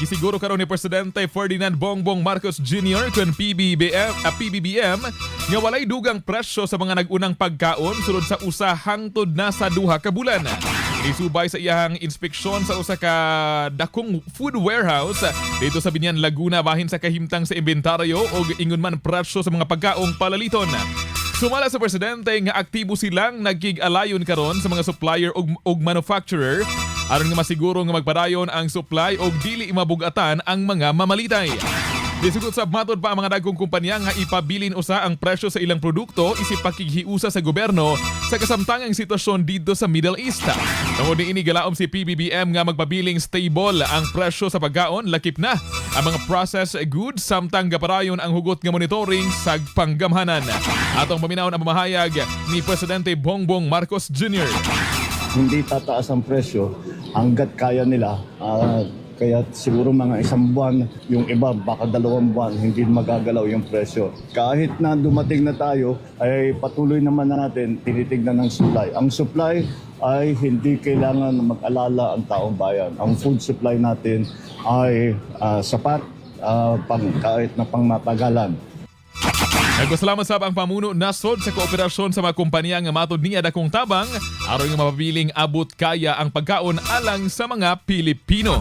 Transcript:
Gisiguro karon ni Presidente Ferdinand Bongbong Marcos Jr. kon PBBM nga walay dugang presyo sa mga nag-unang pagkaon sulod sa 1 hangtod na sa 2 ka bulan. Nisubay sa iyang inspeksyon sa usa ka dakong food warehouse didto sa Biñan, Laguna bahin sa kahimtang sa inventaryo og ingon man presyo sa mga pagkaong palaliton. Sumala sa presidente nga aktibo silang nagkig-alayon karon sa mga supplier og manufacturer aron nga masiguro nga magpadayon ang supply og dili mabugatan ang mga mamalitay. Disugot sa matod pa ang mga dagkong kumpanya nga ipabilin usa ang presyo sa ilang produkto isip pakighiusa sa gobyerno sa kasamtangang sitwasyon didto sa Middle East. Tungod niini, galaom si PBBM nga magpabiling stable ang presyo sa pagkaon, lakip na ang mga processed goods, samtang gapadayon ang hugot nga monitoring sa panggamhanan. Atong paminawon ang pamahayag ni Presidente Bongbong Marcos Jr. Hindi tataas ang presyo hanggat kaya nila. Kaya siguro mga isang buwan, yung iba baka 2 buwan, hindi magagalaw yung presyo. Kahit na dumating na tayo, ay patuloy naman natin tinitignan ng supply. Ang supply ay hindi kailangan mag-alala ang taong bayan. Ang food supply natin ay sapat kahit na pang matagalan. Nagpasalamat sab ang pamuno nasod sa kooperasyon sa mga kumpanya nga matod niya dakong tabang aron nga mapabiling abot kaya ang pagkaon alang sa mga Pilipino.